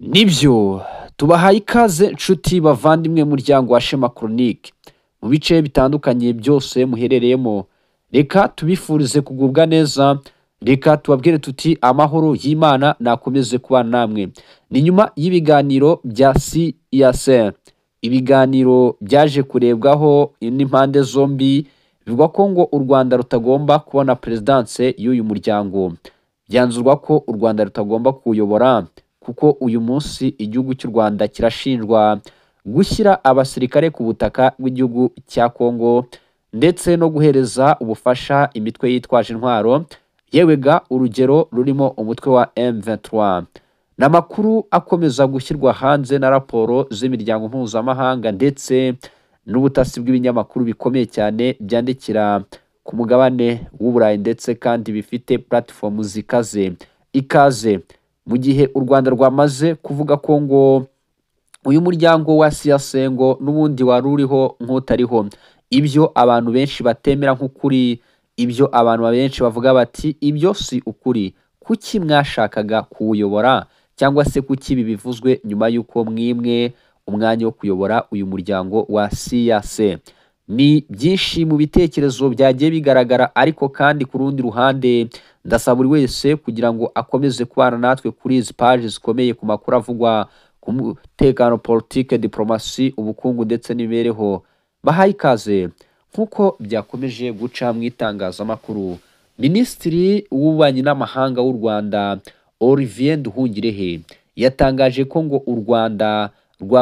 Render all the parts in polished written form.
Nibyo, tubahaye ikaze nshuti bavandimwe muryango wa Shema Chronique mu bice bitandukanye byose muherereyemo. Reka tubifurize kugubwa neza, reka tubabwire tuti amahoro y'Imana nakomeze kuba namwe. Ni nyuma y'ibiganiro bya CEAC, ibiganiro byaje kurebwaho n'impande zombi, bivugwa ko ngo u Rwanda rutagomba kubona perezidanse y'uyu muryango. Byanzurwa ko u Rwanda rutagomba kuwuyobora kuko uyu munsi igihugu cy'u Rwanda kirashinjwa gushyira abasirikare ku butaka bw'igihugu cya Kongo ndetse no guhereza ubufasha imitwe yitwaje intwaro, yewega urugero rurimo umutwe wa M23. Ni amakuru akomeza gushyirwa hanze na raporo z'imiryango mpuzamahanga ndetse n'ubutasi bw'ibinyamakuru bikomeye cyane byandikira ku mugabane w'Uburayi ndetse kandi bifite platform zikaze ikaze. Mu gihe u Rwanda rwamaze kuvuga ko ngo uyu muryango wa CEAC ngo n'ubundi wari uriho nk'utariho, ibyo abantu benshi batemera nk'ukuri, ibyo abantu benshi bavuga bati ibyo si ukuri, kuki mwashakaga kuwuyobora cyangwa se kuki ibi bivuzwe nyuma y'uko mwimwe umwanya wo kuyobora uyu muryango wa CEAC? Ni byinshi mu bitekerezo byagiye bigaragara, ariko kandi ku rundi ruhande ndasaba buri wese kugira ngo akomeze kubana natwe kuri izi paji zikomeye ku makuru avugwa ku mutekano, politike, diplomasi, ubukungu ndetse n'imibereho. Bahaye ikaze. Nk'uko byakomeje guca mu itangazamakuru, Minisitiri w'Ububanyi n'Amahanga w'u Rwanda Olivier Nduhungirehe yatangaje ko ngo u Rwanda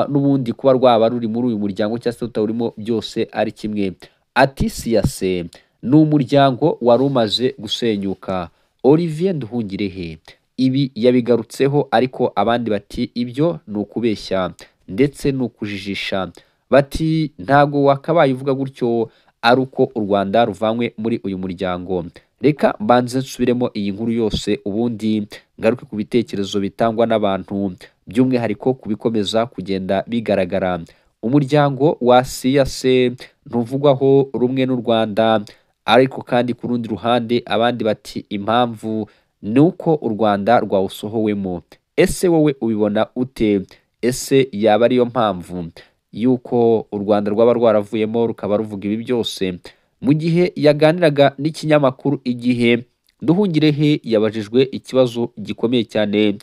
n'ubundi kuba rwaba ruri muri uyu muryango cyangwa se rutawurimo byose ari kimwe. Ati CEAC ni umuryango wari umaze gusenyuka. Olivier Nduhungirehe ibi yabigarutseho, ariko abandi bati ibyo ni ukubeshya ndetse ni ukujijisha. Bati ntago wakabaye uvuga gutyo ari uko u Rwanda ruvanywe muri uyu muryango. Reka mbanze nsubiremo iyi nkuru yose ubundi ngaruke ku bitekerezo bitangwa n'abantu, by'umwihariko ku bikomeza kugenda bigaragara. Umuryango wa CEAC ntuvugwaho rumwe n'u Rwanda, ariko kandi ku rundi ruhande abandi bati impamvu ni uko u Rwanda rwawusohowemo. Ese wowe ubibona ute? Ese yaba ariyo mpamvu y'uko u Rwanda rwaba rwaravuyemo rukaba ruvuga ibi byose? Mu gihe yaganiraga n'ikinyamakuru Igihe, Nduhungirehe yabajijwe ikibazo gikomeye cyane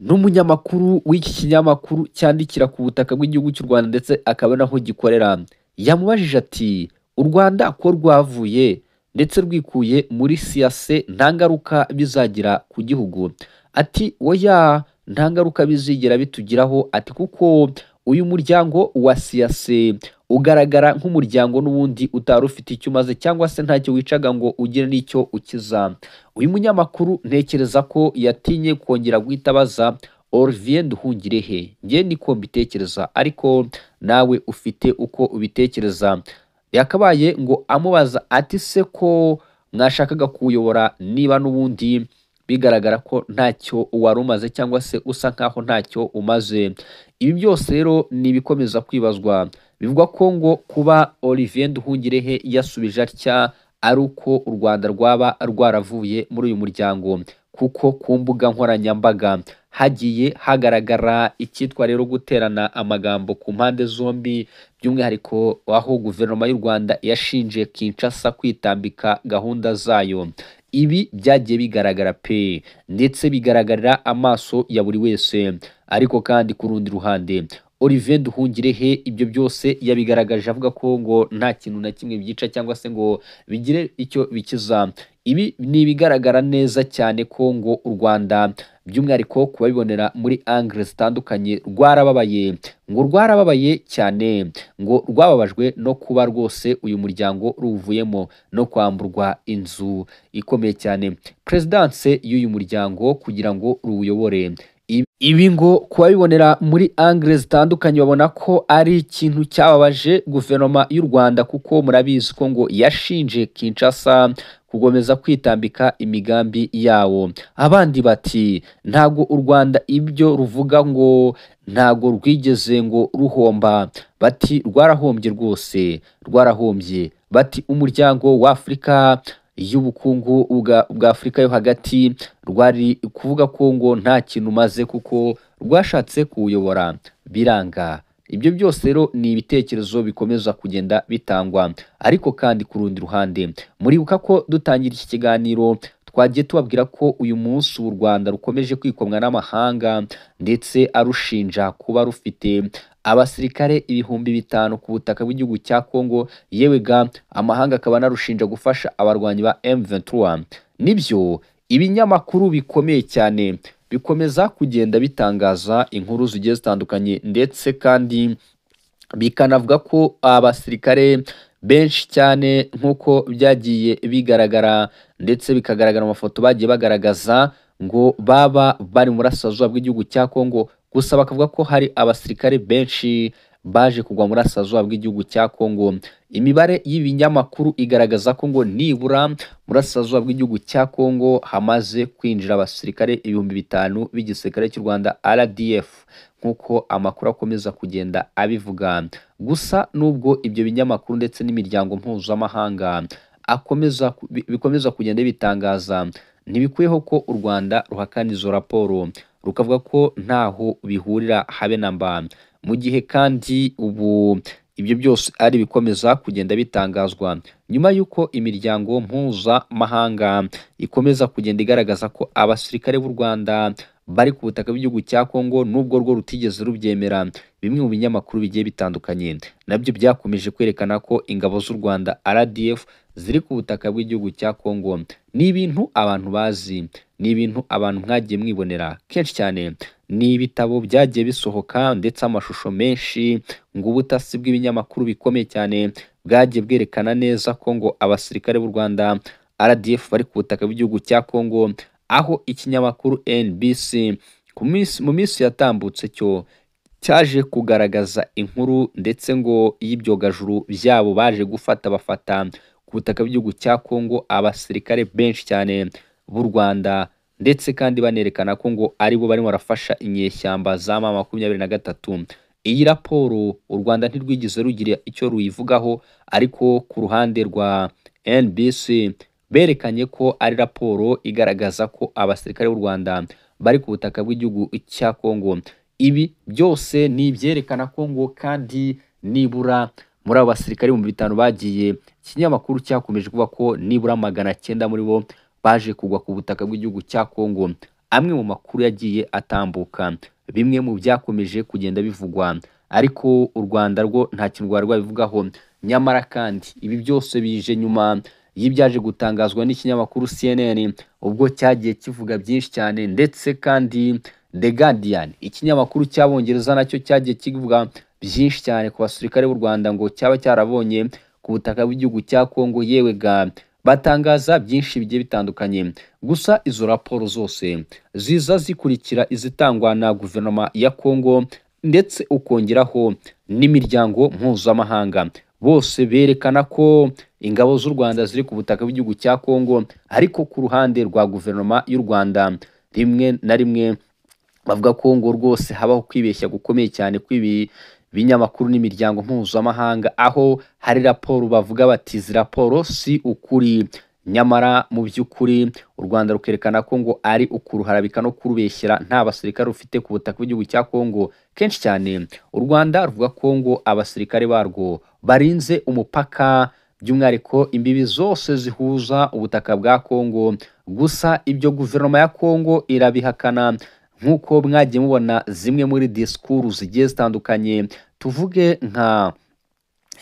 n'umunyamakuru w'iki kinyamakuru cyandikira ku butaka bw'igihugu cy'u Rwanda ndetse akaba naho gikorera. Yamubajije ati u Rwanda ko rwavuye ndetse rwikuye muri CEAC nta ngaruka bizagira ku gihugu? Ati oya, nta ngaruka bizigera bitugiraho, ati kuko uyu muryango wa CEAC ugaragara nk'umuryango n'ubundi utari ufite icyo umaze cyangwa se ntacyo wicaga ngo ugire n'icyo ukiza. Uyu munyamakuru ntekereza ko yatinye kongera guhita abaza Olivier Nduhungirehe, njye niko mbitekereza ariko nawe ufite uko ubitekereza. Yakabaye ngo amubaza ati se ko mwashakaga kuwuyobora niba n'ubundi bigaragara ko ntacyo wari umaze cyangwa se usa nkaho ntacyo umaze. Ibi byose rero ni ibikomeza kwibazwa. Bivugwa ko ngo kuba Olivier Nduhungirehe yasubije atya ari uko u Rwanda rwaba rwaravuye muri uyu muryango, kuko ku mbuga nkoranyambaga hagiye hagaragara icyitwa rero guterana amagambo ku mpande zombi, by'umwihariko aho guverinoma y'u Rwanda yashinje Kinshasa kwitambika gahunda zayo. Ibi byagiye bigaragara pe, ndetse bigaragarira amaso ya buri wese. Ariko kandi ku rundi ruhande Olivier Nduhungirehe ibyo byose yabigaragaje avuga ko ngo nta kintu na kimwe byica cyangwa se ngo bigire icyo bikiza. Ibi ni ibigaragara neza cyane ko ngo u Rwanda by'umwihariko kubabibonera muri angle zitandukanye rwarababaye, ngo rwarababaye cyane, ngo rwababajwe no kuba rwose uyu muryango ruwuvuyemo no kwamburwa inzu ikomeye cyane, perezidanse y'uyu muryango kugira ngo ruwuyobore. Ibi ngo kubabibonera muri angle zitandukanye babona ko ari ikintu cyababaje guverinoma y'u Rwanda, kuko murabizi ko ngo yashinje Kinshasa kugomeza kwitambika imigambi yawo. Abandi bati ntago u Rwanda ibyo ruvuga ngo ntago rwigeze ngo ruhomba, bati rwarahombye rwose, rwarahombye. Bati umuryango wa Afurika y'ubukungu bwa Afurika yo hagati rwari kuvuga ko ngo nta kintu umaze kuko rwashatse kuwuyobora biranga. Ibyo byose rero ni ibitekerezo bikomeza kugenda bitangwa. Ariko kandi ku rundi ruhande, muribuka ko dutangira iki kiganiro twagiye tubabwira ko uyu munsi u Rwanda rukomeje kwikomwa n'amahanga, ndetse arushinja kuba rufite abasirikare 5000 ku butaka bw'igihugu cya Kongo, yewe ga amahanga akaba anarushinja gufasha abarwanyi ba M23. Nibyo ibinyamakuru bikomeye cyane bikomeza kugenda bitangaza inkuru zigiye zitandukanye, ndetse kandi bikanavuga ko abasirikare benshi cyane nk'uko byagiye bigaragara, ndetse bikagaragara mu mafoto bagiye bagaragaza ngo baba bari mu burasirazuba bw'igihugu cya Kongo. Gusa bakavuga ko hari abasirikare benshi baje kugwa mu burasirazuba bw'igihugu cya Kongo. Imibare y'ibinyamakuru igaragaza ko ngo nibura mu burasirazuba bw'igihugu cya Kongo hamaze kwinjira abasirikare 5000 b'igisirikare cy'u Rwanda RDF, nk'uko amakuru akomeza kugenda abivuga. Gusa nubwo ibyo binyamakuru ndetse n'imiryango mpuzamahanga bikomeza kugenda bitangaza, ntibikwiyeho ko u Rwanda ruhakana izo raporo, rukavuga ko ntaho bihurira habe na mba. Mu gihe kandi ubu ibyo byose ari bikomeza kugenda bitangazwa nyuma y'uko imiryango mpuzamahanga ikomeza kugenda igaragaza ko abasirikare b'u Rwanda bari ku butaka bw'igihugu cya Kongo, nubwo rwo rutigeze rubyemera. Bimwe mu binyamakuru bigiye bitandukanye nabyo byakomeje kwerekana ko ingabo z'u Rwanda RDF ziri ku butaka bw'igihugu cya Kongo. Ni ibintu abantu bazi, ni ibintu abantu mwagiye mwibonera kenshi cyane, ni ibitabo byagiye bisohoka ndetse amashusho menshi, ngo ubutasi bw'ibinyamakuru bikomeye cyane bwagiye bwerekana neza ko ngo abasirikare b'u Rwanda RDF bari ku butaka bw'igihugu cya Kongo, aho ikinyamakuru NBC mu minsi yatambutse cyo cyaje kugaragaza inkuru ndetse ngo y'ibyogajuru byabo baje gufata bafata ku butaka bw'igihugu cya Kongo abasirikare benshi cyane b'u Rwanda, ndetse kandi banerekana ko ngo aribo barimo barafasha inyeshyamba za M23. Iyi raporo u Rwanda ntirwigeze rugira icyo ruyivugaho, ariko ku ruhande rwa NBC berekanye ko ari raporo igaragaza ko abasirikare b'u Rwanda bari ku butaka bw'igihugu cya Kongo. Ibi byose ni ibyerekana ko ngo kandi nibura muri abo basirikare 5000 bagiye, ikinyamakuru cyakomeje kuvuga ko nibura 900 muri bo baje kugwa ku butaka bw'igihugu cya Kongo. Amwe mu makuru yagiye atambuka, bimwe mu byakomeje kugenda bivugwa, ariko u Rwanda rwo nta kintu rwari rwabivugaho. Nyamara kandi ibi byose bije nyuma y'ibyaje gutangazwa n'ikinyamakuru CNN, ubwo cyagiye kivuga byinshi cyane, ndetse kandi The Guardian, ikinyamakuru cy'Abongereza, nacyo cyagiye kivuga byinshi cyane ku basirikare b'u Rwanda ngo cyaba cyarabonye ku butaka bw'igihugu cya Kongo, yewe ga batangaza byinshi bigiye bitandukanye. Gusa izo raporo zose ziza zikurikira izitangwa na guverinoma ya Kongo, ndetse ukongeraho n'imiryango mpuzamahanga, bose berekana ko ingabo z'u Rwanda ziri ku butaka bw'igihugu cya Kongo. Ariko ku ruhande rwa guverinoma y'u Rwanda rimwe na rimwe bavuga ko ngo rwose habaho kwibeshya gukomeye cyane kw'ibi binyamakuru n'imiryango mpuzamahanga, aho hari raporo bavuga bati izi raporo si ukuri, nyamara mu by'ukuri u Rwanda rukerekana ko ngo ari ukuruharabika no kurubeshyera, nta basirikare rufite ku butaka bw'igihugu cya Kongo. Kenshi cyane u Rwanda ruvuga ko ngo abasirikare barwo barinze umupaka, by'umwihariko imbibi zose zihuza ubutaka bwa Kongo. Gusa ibyo guverinoma ya Kongo irabihakana, nk'uko mwagiye mubona zimwe muri disikuru zigiye zitandukanye. Tuvuge nka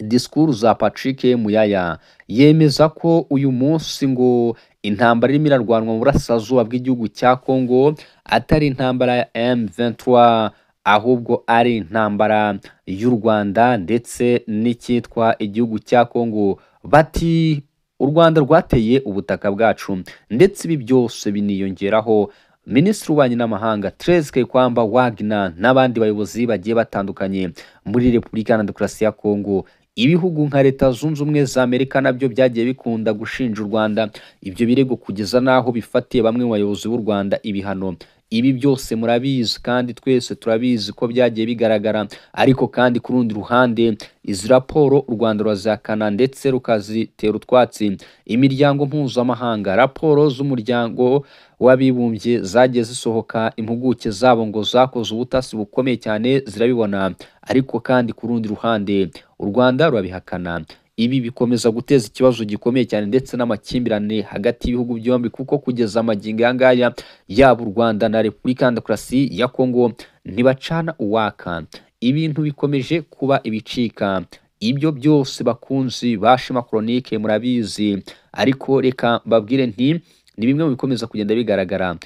disikuru za Patrick Muyaya, yemeza ko uyu munsi ngo intambara irimo irarwanwa mu burasirazuba bw'igihugu cya Kongo atari intambara ya M23, ahubwo ari intambara y'u Rwanda ndetse n'icyitwa igihugu cya Kongo. Bati u Rwanda rwateye ubutaka bwacu, ndetse ibi byose biniyongeraho Minisitiri w'Ububanyi n'Amahanga Therese Kayikwamba Wagner n'abandi bayobozi bagiye batandukanye muri Repubulika Iharanira Demokarasi ya Kongo. Ibihugu nka Leta Zunze Ubumwe za Amerika nabyo byagiye bikunda gushinja u Rwanda ibyo birego, kugeza n'aho bifatiye bamwe mu bayobozi b'u Rwanda ibihano. Ibi byose murabizi kandi twese turabizi ko byagiye bigaragara. Ariko kandi ku rundi ruhande izi raporo u Rwanda rurazihakana ndetse rukazitera utwatsi. Imiryango mpuzamahanga, raporo z'umuryango w'abibumbye zagiye zisohoka, impuguke zabo ngo zakoze ubutasi bukomeye cyane zirabibona. Ariko kandi ku rundi ruhande u Rwanda rurabihakana. Ibi bikomeza guteza ikibazo gikomeye cyane ndetse n'amakimbirane hagati y'ibihugu byombi, kuko kugeza amagingo aya ngaya yaba u Rwanda na Repubulika ya Demokarasi ya Kongo ntibacana uwaka. Ibintu bikomeje kuba ibicika. Ibyo byose bakunzi ba Shema Chronique murabizi, ariko reka mbabwire nti ni bimwe mu bikomeza kugenda bigaragara.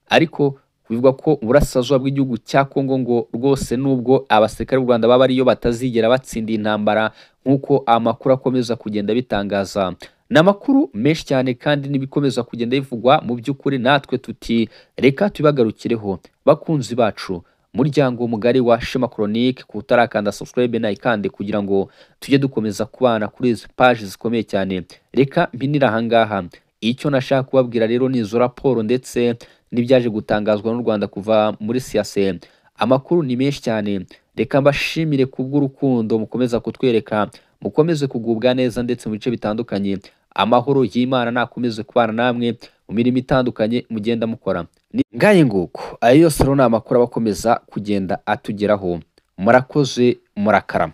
Ariko bivugwa ko uburasirazuba bw'igihugu cya Kongo ngo rwose nubwo abasirikare b'u Rwanda baba ariyo batazigera batsinda intambara nk'uko amakuru akomeza kugenda bitangaza. Ni amakuru menshi cyane kandi n'ibikomeza kugenda bivugwa mu by'ukuri, natwe tuti reka tubagarukireho. Bakunzi bacu, muryango mugari wa Shema Chronique, kutarakanda subscribe nayikande kugira ngo tujye dukomeza kubana kuri izi page zikomeye cyane. Reka mpinira ahangaha. Icyo nashaka kubabwira rero ni izo raporo ndetse n'ibyaje gutangazwa n'u Rwanda kuva muri siyase. Amakuru ni menshi cyane. Reka mbashimire kubw'urukundo mukomeza kutwereka, mukomeze kugubwa neza ndetse mu bice bitandukanye. Amahoro y'Imana nakomeze kubana namwe mu mirimo itandukanye mugenda mukora. Ngaye nguko, ayo yose rero ni amakuru abakomeza kugenda atugeraho. Murakoze, murakarama.